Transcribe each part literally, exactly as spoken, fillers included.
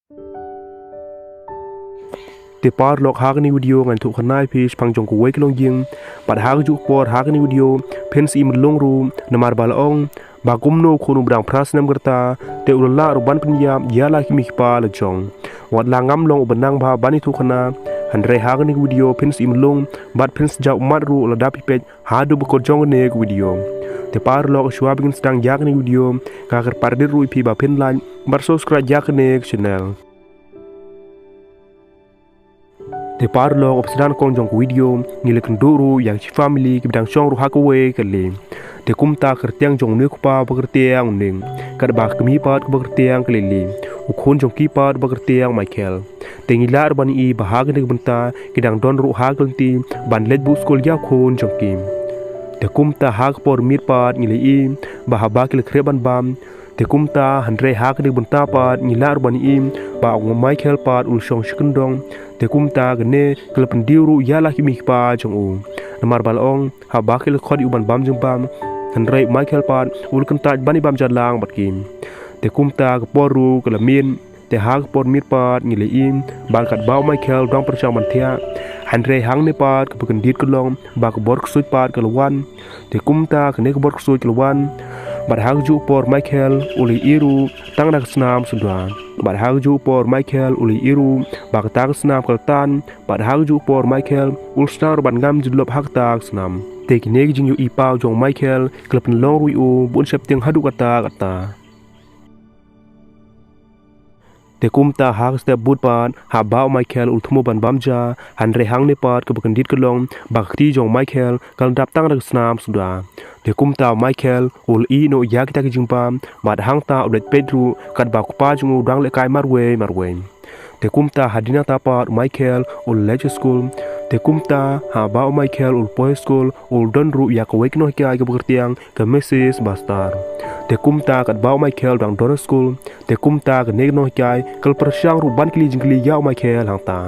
Te paralok, ha kane ka video ngan ïathuh khana ïa phi shaphang jong kawei ka longïing. Bad ha kajuh ka por ha kane ka video phin sa ïohi myllung ruh, namar ba la ong ba kumno u khun uba dang phra snem ka rta te u la lah ruh ban pynïap ïa la ki kmie ki kpa la jong. Wat la ngam long uba nang bha ban ïathuh khana, hynrei ha kane ka video phin sa ïohi myllung bad phin sa jah ummat ruh lada phi peit haduh ba kut jong kane ka video. Te paralok, shuwa ba ngin sdang ïa kane ka video, nga kyrpad rit ruh ïa phi ba phin like bad subscribe ïa kane ka channel. Te paralok, ha ba sdang nyngkong jong ka video ngi la kynduh ruh ïa ki family kiba dang shong ruh ha kawei ka lei. Te kumta ka kyrteng jong une u kpa ba kyrteng u Ning, katba ka kmie pat kaba kyrteng ka Lily, u khun jong ki pat ba kyrteng u Michael. Te ngi lah ruh ban ïohi ba ha kane ka bynta ki dang don ruh ha ka lynti ban leit buh skul ïa u khun jong ki. Te kumta ha ka por miet pat ngi la ïohi ba haba ki la khreh ban bam, te kumta hynrei ha kane ka bynta pat ngi lah ruh ban ïohi ba u Michael pat u la shong sha kyndong. Te kumta kane ka la pyndiew ruh ïa la ki kmie ki kpa jong u, namar ba la ong haba ki la khot ïa u ban bam jingbam, hynrei u Michael pat u la kyntait ban ïa bam jingïalang bad ki. Te kumta ka por ruh ka la miet. Te ha ka por miet pat ngi la ïohi ba katba u Michael u dang pyrshang ban thiah, hynrei hangne pat kaba kyndit ka long ba ka bor ksuid pat ka la wan. Te kumta kane ka bor ksuid ka la wan, bad ha kajuh ka por u Michael u la ïohi ruh tang da ka snam suda. Bad ha kajuh ka por u Michael u la ïohi ruh ba kata ka snam ka la tan. Bad ha kajuh ka por u Michael u la sdang ruh ban ngam jyllop ha kata ka snam. Te kine ki jingïohi paw jong u Michael ki la pynlong ruh ïa u ba un sheptieng haduh katta katta. Te kumta ha ka step bud pat, haba u Michael u la thmu ban bam ja, hynrei hangne pat kaba kyndit ka long ba ka kti jong u Michael ka la dap tang da ka snam suda. Te kumta u Michael u la ïeh noh ïa kita ki jingbam, bad hangta u leit peit ruh katba u kpa jong u u dang lehkai marwei marwei. Te kumta hadien nangta pat u Michael u la leit sha skul. Te kumta haba u Michael u la poi sha skul, u la don ruh ïa kawei ka nonghikai kaba kyrteng ka Missus Baxter. Te kumta katba u Michael u dang don ha skul, te kumta kane ka nonghikai ka la pyrshang ruh ban kylli jingkylli ïa u Michael hangta.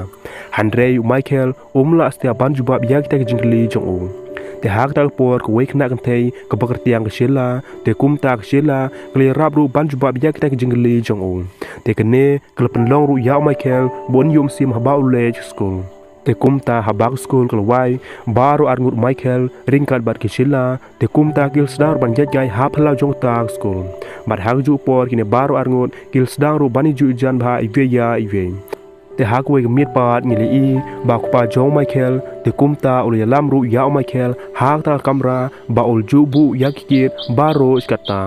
Hynrei u Michael um lah satia ban jubab ïa kita ki jingkylli jong u. Te ha kata ka por kawei ka khynnah kynthei kaba kyrteng ka Sheila, te kumta ka Sheila ka la ïarap ruh ban jubab ïa kita ki jingkylli jong u. Te kane ka la pynlong ruh ïa u Michael ba un ïoh mynsiem haba u leit sha skul. Te kumta haba ka skul ka la wai, baroh arngut u Michael ryngkat bad ka Sheila, te kumta ki la sdang ruh ban ïaid kai ha phyllaw jong kata ka skul. Bad ha kajuh ka por kine baroh arngut ki la sdang ruh ban ïajuh ïajan bha iwei ïa iwei. Te ha kawei ka miet pat ngi la ïohi ba u kpa jong u Michael, te kumta u la ïalam ruh ïa u Michael ha kata ka kamra ba u la ju buh ïa ki kit baroh shi katta.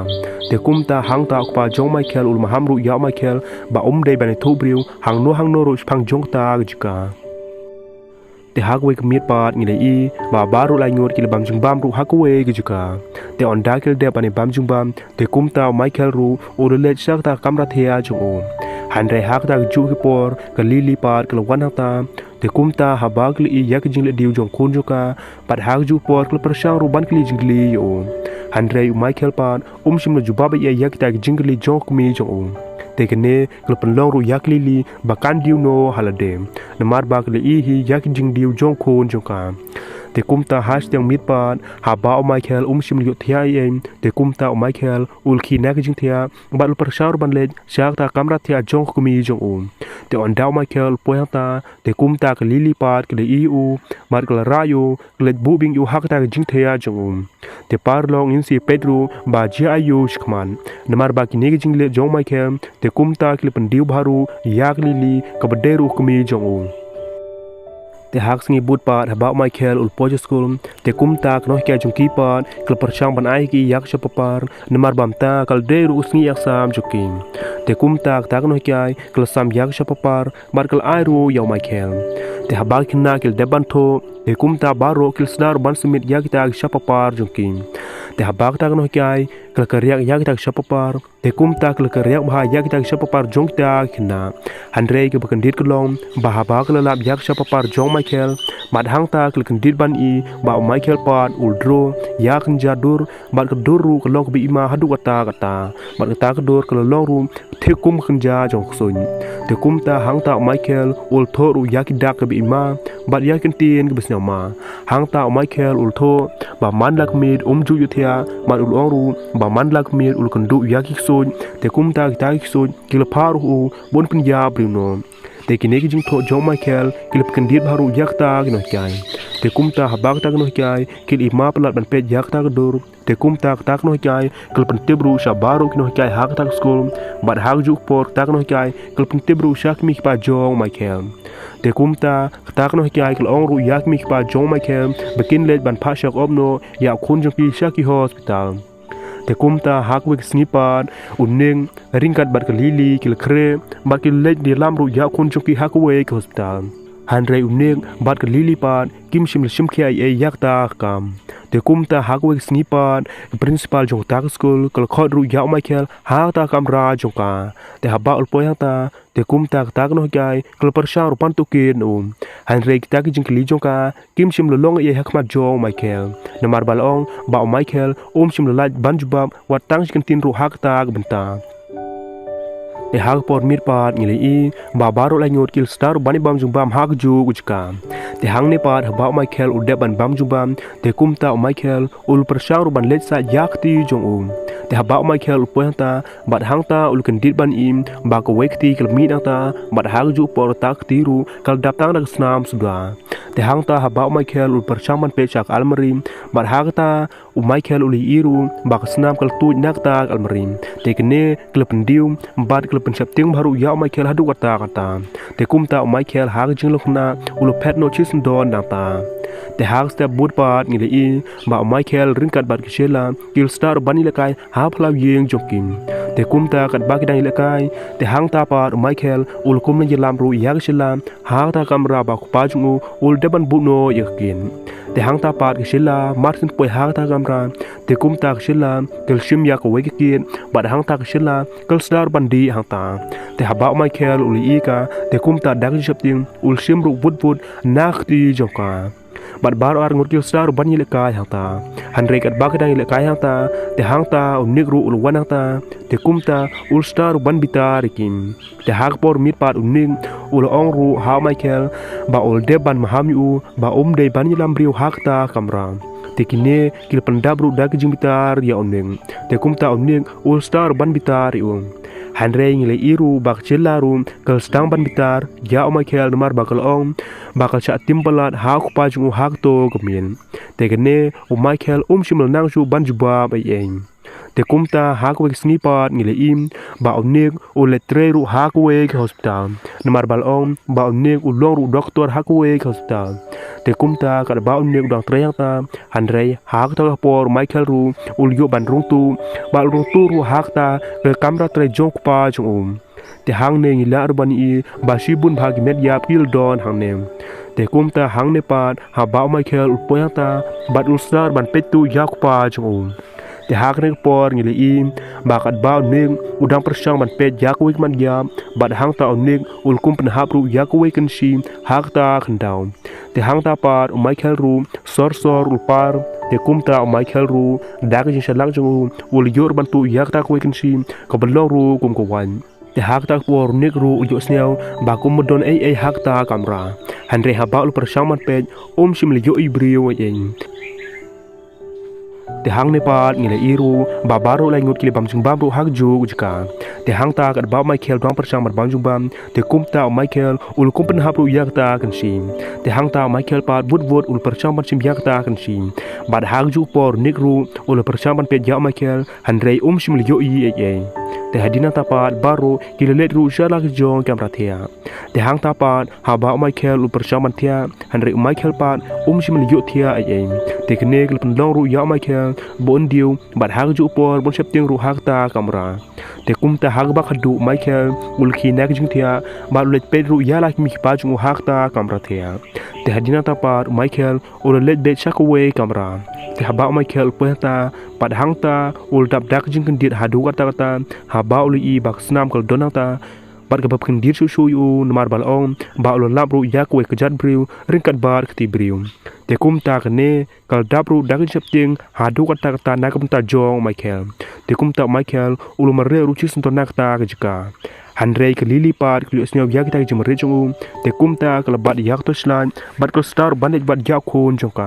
Te kumta hangta u kpa jong u Michael u la maham ruh ïa u Michael ba um dei ban ïathuh briew hangno hangno ruh shaphang jong kata ka jaka. Te ha kawei ka miet pat ngi la ïohi ba baroh lai ngut ki la bam jingbam ruh ha kawei ka jaka. Te ynda ki la dep ban ïa bam jingbam, te kumta u Michael ruh u la leit sha kata ka kamra thiah jong u. Hynrei ha kata kajuh ka por ka Lily pat ka la wan hangta. Te kumta haba ka la ïohi ïa ka jingleh diew jong u khun jong ka, bad ha kajuh ka por ka la pyrshang ruh ban kylli jingkylli ïa u. Hynrei u Michael pat um shym la jubab ei ei ïa kita ki jingkylli jong u kmie jong u. Te kane ka la pynlong ruh ïa ka Lily ba kan diew noh ha lade, namar ba ka la ïohi ïa ki jingdiew jong u khun jong ka. Te kumta ha shiteng miet pat, haba u Michael um shym la ïoh thiah ei ei, te kumta u Michael u la khie na ka jingthiah bad u la pyrshang ruh ban leit sha kata ka kamra thiah jong u kmie jong u. Te ynda u Michael u poi hangta, te kumta ka Lily pat ka la ïohi ïa u bad ka la rah ïa u, ka leit buh biang ïa u ha kata ka jingthiah jong u. Te paralok, ngin sa ïa peit ruh ba jia aiu shakhmat, namar ba kine ki jingleh jong u Michael te kumta ki la pyndiew bha ruh ïa ka Lily kaba dei ruh u kmie jong u. Te ha ka sngi bud pat haba u Michael u la poi sha skul, te kumta ka nonghikai jong ki pat ka la pyrshang ban ai ha ki ïa ka sha papar, namar ba mynta ka la dei ruh ka sngi exam jong ki. Te kumta kata ka nonghikai ka la sam ïa ka sha papar bad ka la ai ruh ïa u Michael. Te haba ki khynnah ki la dep ban thoh, te kumta baroh ki la sdang ruh ban submit ïa kita ki sha papar jong ki. Te haba kata ka nonghikai ka la kyrriak ïa kita ki sha papar, te kumta ka la kyrriak bha ïa kita ki sha papar jong kita ki khynnah. Hynrei kaba kyndit ka long ba haba ka la lap ïa ka sha papar jong u Michael, bad hangta ka la kyndit ban ïohi ba u Michael pat u la draw ïa ka kynja dur, bad ka dur ruh ka long kaba i ma haduh katta katta, bad kata ka dur ka la long ruh thik kum ka kynja jong ka ksuid. Te kumta hangta u Michael u la thoh ruh ïa ki dak kiba i ma bad ïa ki kyntien kiba sngewma. Hangta u Michael u la thoh ba man la ka miet um ju ïohthiah Bad u la ong ruh ba man la ka miet u la kynduh ïa ki ksuid, te kumta kita ki ksuid ki la phah ruh u ban pynïap briew noh. Te kine ki jingthoh jong u Michael ki la pynkyndit bha ruh ïa kata ka nonghikai. Te kumta haba kata ka nonghikai ki la i ma palat ban peit ïa kata ka dur, te kumta kata ka nonghikai ki la pyntip ruh sha baroh ki nonghikai ha kata ka skul. Bad ha kajuh ka por kata ka nonghikai ki la pyntip ruh sha ki kmie ki kpa jong u Michael. Te kumta kata ka nonghikai ki la ong ruh ïa ki kmie ki kpa jong u Michael ba kin leit ban phah shakop noh ïa u khun jong ki sha ki hospital. Te kumta ha kawei ka sngi pat, u Nick ryngkat bad ka Lily ki la khreh bad ki la leit ïalam ruh ïa u khun jong ki ha kawei ka hospital. Hynrei u Nick bad ka Lily pat kim shym la shim khia ei ei ïa kata ka kam. Te kumta ha kawei ka sngi pat, ka principal jong kata ka skul ka la khot ruh ïa u Michael ha kata ka kamra jong ka. Te haba u la poi hangta, te kumta kata ka nonghikai ka la pyrshang ruh ban tohkit na u. Hynrei kita ki jingkylli jong ka kim shym la long ei ei ha khmat jong u Michael. Namar ba la ong ba u Michael um shym la lait ban jubab wat tang shi kyntien ruh ha kata ka bynta. Te ha ka por miet pat ngi la ïohi ba baroh laingut ki la sdang ruh ban ïa bam jubab ha kajuh ka jaka. Te hangne pat haba u Michael u dep ban bam jubab, te kumta u Michael u la pyrshang ruh ban leit sah ïa ka kti jong u. Te haba u Michael u poi hangta, bad hangta u la kyndit ban im ba kawei ka kti ka la mih nangta, bad ha kajuh ka por kata ka kti ruh ka la dap tang da ka snam suda. Te hangta haba u Michael u la pyrshang ban peit sha ka almari, bad ha kata u Michael u la ïohi ruh ba ka snam ka la tuid na kata ka almari. Te kane ka la pyndiew bad ka la pynsheptieng bha ruh ïa u Michael haduh katta katta. Te kumta u Michael ha ka jinglong khynnah u la phet noh shisyndon nangta. Te ha ka step bud pat ngi la ïohi ba u Michael ryngkat bad ka Sheila ki la sdang ruh ban ïalehkai ha phyllaw ïing jong ki. Te kumta katba ki dang ïalehkai, te hangta pat u Michael u la kum ban ïalam ruh ïa ka Sheila ha kata ka kamra ba u kpa jong u u la dep ban buh noh ïa ka gate. Te hangta pat ka Sheila mar shen poi ha kata ka kamra, te kumta ka Sheila ka la shim ïa kawei ka gate, bad hangta ka Sheila ka la sdang ruh ban dih hangta. Te haba u Michael u la ïohi ïa ka, te kumta da ka jingsheptieng u la shim ruh wut wut na ka kti jong ka. Bad baroh arngut ki la sdang ruh ban ïalehkai hangta. Hynrei katba ki dang ïalehkai hangta, te hangta u Nick ruh u la wan hangta, te kumta u la sdang ruh ban bitar ïa ki. Te ha ka por miet pat u Nick u la ong ruh ha u Michael ba u la dep ban maham ïa u ba um dei ban ïalam briew ha kata ka kamra. Te kine ki la pyndap ruh da ka jingbitar ïa u Nick. Te kumta u Nick u la sdang ruh ban bitar ïa u. Hynrei ngi la ïohi ruh ba ka Sheila ruh ka la sdang ban bitar ïa u Michael namar ba ka la ong ba ka la shah tim palat ha u kpa jong u ha kato ka miet. Te kane u Michael um shym la nang shuh ban jubab ei ei. Te kumta ha kawei ka sngi pat ngi la ïohi ba u Nick u leit trei ruh ha kawei ka hospital. Namar ba la ong ba u Nick u long ruh u doktor ha kawei ka hospital. Te kumta katba u Nick u dang trei hangta, hynrei ha kata ka por u Michael ruh u la ïoh ban rung tuh, bad u rung tuh ruh ha kata ka kamra trei jong u kpa jong u. Te hangne ngi lah ruh ban ïohi ba shibun bha ki met ïap ki la don hangne. Te kumta hangne pat haba u Michael u la poi hangta, bad u la sdang ruh ban peit tuh ïa u kpa jong u. Te ha kane ka por ngi la ïohi ba katba u Nick u dang pyrshang ban peit ïa kawei ka mat ïap, bad hangta u Nick u la kum pynhap ruh ïa kawei ka kynshi ha kata ka khyndew. Te hangta pat u Michael ruh sor sor u la par, te kumta u Michael ruh da ka jingshlak jong u u la ïoh ruh ban tuh ïa kata kawei ka kynshi kaba long ruh kum ka waiñ. Te ha kata ka por u Nick ruh u ïohsngew ba kum ba don ei ei ha kata ka kamra. Hynrei haba u la pyrshang ban peit, um shym la ïohi briew ei ei. Te hangne pat ngi la ïohi ruh ba baroh laingut ki la bam jingbam ruh ha kajuh ka jaka. Te hangta katba u Michael u dang pyrshang ban bam jingbam, te kumta u Michael u la kum pynhap ruh ïa kata ka kynshi. Te hangta u Michael pat wut wut u la pyrshang ban shim ïa kata ka kynshi. Bad ha kajuh ka por u Nick ruh u la pyrshang ban peit ïa u Michael, hynrei um shym la ïohi ei ei. Te hadien nangta pat baroh ki la leit ruh sha la ki jong ki kamra thiah. Te hangta pat haba u Michael u la pyrshang ban thiah, hynrei u Michael pat um shym la ïoh thiah ei ei. Te kane ka la pynlong ruh ïa u Michael ba un diew, bad ha kajuh ka por ba un sheptieng ruh ha kata ka kamra. Te kumta ha kaba khadduh u Michael u la khie na ka jingthiah, bad u leit peit ruh ïa la ki kmie ki kpa jong u ha kata ka kamra thiah. Te hadien nangta pat u Michael u la leit beit sha kawei ka kamra. Te haba u Michael u poi hangta, bad hangta u la dap da ka jingkyndit haduh katta katta, haba u la ïohi ba ka snam ka la don hangta, bad kaba pynkyndit shuh shuh ïa u namar ba la ong ba u la lap ruh ïa kawei ka jait briew ryngkat bad ka kti briew. Te kumta kane ka la dap ruh da ka jingsheptieng haduh katta katta na ka bynta jong u Michael. Te kumta u Michael u la mareh ruh shisyndon na kata ka jaka. Hynrei ka Lily pat ka la ïohsngew ïa kita ki jingmynreit jong u, te kumta ka la bat ïa ka torchlight bad ka la sdang ruh ban leit bat ïa u khun jong ka.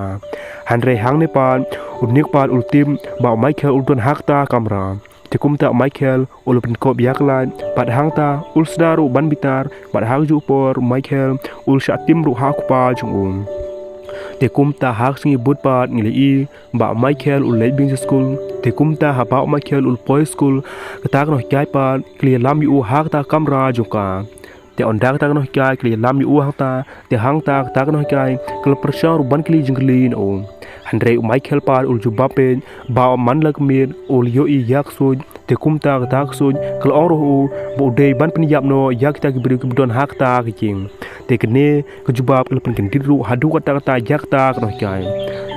Hynrei hangne pat u Nick pat u la tip ba u Michael u don ha kata ka kamra. Te kumta u Michael u la pynkop ïa ka light bad hangta u la sdang ruh ban bitar, bad ha kajuh ka por u Michael u la shah tim ruh ha u kpa jong u. Te kumta ha ka sngi bud pat ngi la ïohi ba u Michael u la leit biang sha skul. Te kumta haba u Michael u la poi skul, kata ka nonghikai pat ka la ïalam ïa u ha kata ka kamra jong ka. Te ynda kata ka nonghikai ka la ïalam ïa u hangta, te hangta kata ka nonghikai ka la pyrshang ruh ban kylli jingkylli na u. Hynrei u Michael pat u la jubab peit ba man la ka miet u la ïohi ïa ka suit. Te kumta kata ka suit ka la ong ruh u ba u dei ban pynïap noh ïa kita ki briew kiba don ha kata ka ïing. Te kane ka jubab ka la pynkyndit ruh haduh katta katta ïa kata ka nonghikai.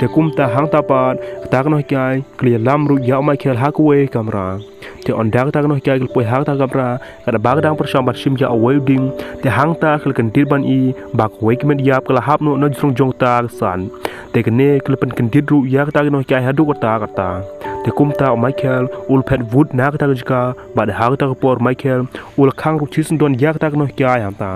Te kumta hangta pat kata ka nonghikai ka la ïalam ruh ïa u Michael ha kawei ka kamra. Te ynda kata ka nonghikai ka la poi ha kata ka kamra, katba ka dang pyrshang ban shim ïa uwei u dieng, te hangta ka la kyndit ban i ba kawei ka met ïap ka la hap noh na jrong jong kata ka san. Te kane ka la pynkyndit ruh ïa kata ka nonghikai haduh katta katta. Te kumta u Michael u la phet vut na kata ka jaka, bad ha kata ka por u Michael u la khang ruh shisyndon ïa kata ka nonghikai hangta.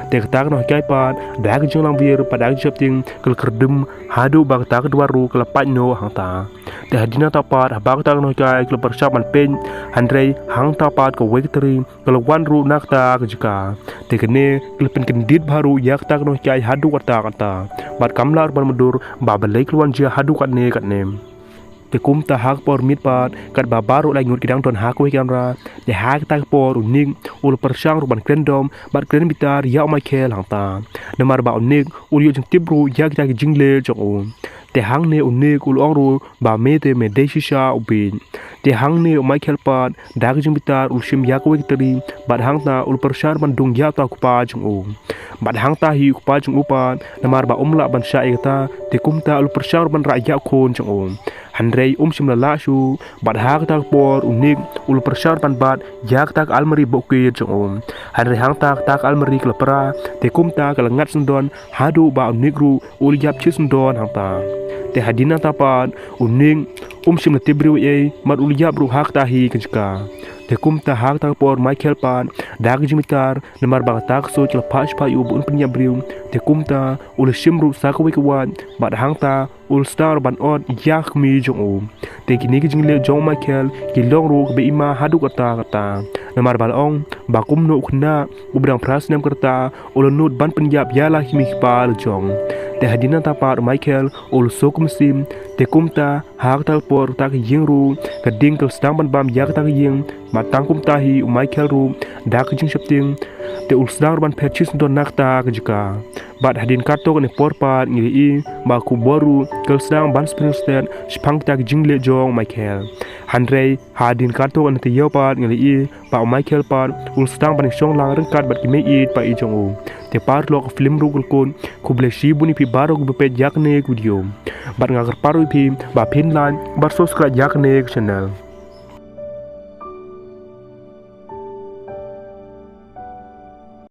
Te kata ka nonghikai pat da ka jinglawiar bad da ka jingsheptieng ka la kyrdem haduh ba kata ka duwar ruh ka la pait noh hangta. Te hadien nangta pat haba kata ka nonghikai ka la pyrshang ban peit, hynrei hangta pat kawei ka tari ka la wan ruh na kata ka jaka. Te kane ka la pynkyndit bha ruh ïa kata ka nonghikai haduh katta katta. Bad kam lah ruh ban mutdur ba balei ka la wan jia haduh katne katne. Te kumta ha ka por miet pat, katba baroh lai ngut ki dang don ha kawei ka kamra, te ha kata ka por u Nick u la pyrshang ruh ban kren dom bad kren bitar ïa u Michael hangta. Namar ba u Nick u la ïoh jingtip ruh ïa kita ki jingleh jong u. Te hangne u Nick u la ong ruh ba me te me dei shisha u bieit. Te hangne u Michael pat da ka jingbitar u la shim ïa kawei ka tari, bad hangta u la pyrshang ban dung ïa uta u kpa jong u. Bad hangta hi u kpa jong u pat namar ba um lah ban shah ïa kata, te kumta u la pyrshang ban rah ïa u khun jong u. Hynrei um shym la lah shuh, bad ha kata ka por u Nick u la pyrshang ban bat ïa kata ka almari ba u kit jong u. Hynrei hangta kata ka almari ka la pra, te kumta ka la ngat syndon haduh ba u Nick ruh u la ïap shisyndon hangta. Te hadien nangta pat u Nick um shym la tip briew ei ei, bad u la ïap ruh ha kata hi ka jaka. Te kumta ha kata ka por u Michael pat da ka jingbitar namar ba kata ka suit ka la phah shaphang ïa u ba un pynïap briew, te kumta u la shim ruh sa kawei ka wait bad hangta u la sdang ruh ban ot ïa ka kmie jong u. Te kine ki jingleh jong u Michael ki long ruh kaba ima haduh katta katta. Namar ba la ong ba kumno u khynnah uba dang phra snem ka rta u la nud ban pynïap ïa la ki kmie ki kpa la jong. Te hadien nangta pat u Michael u la suk mynsiem, te kumta ha kata ka por kata ka ïing ruh ka ding ka la sdang ban bam ïa kata ka ïing. Bad tang kumta hi u Michael ruh da ka jingsheptieng, te u la sdang ruh ban phet shisyndon na kata ka jaka. Bad hadien katto katne por pat ngi la ïohi ba ka khubor ruh ka la sdang ban spread shaphang kita ki jingleh jong u Michael. Hynrei hadien katto katne taïew pat ngi la ïohi ba u Michael pat u la sdang ban shong lang ryngkat bad ki meiieid paid jong u. Te paralok, ka film ruh ka la kut. Khublei shibun ïa phi baroh kiba peit ïa kane ka video. Bad nga kyrpad ruh ïa phi ba phin like bad subscribe ïa kane ka channel.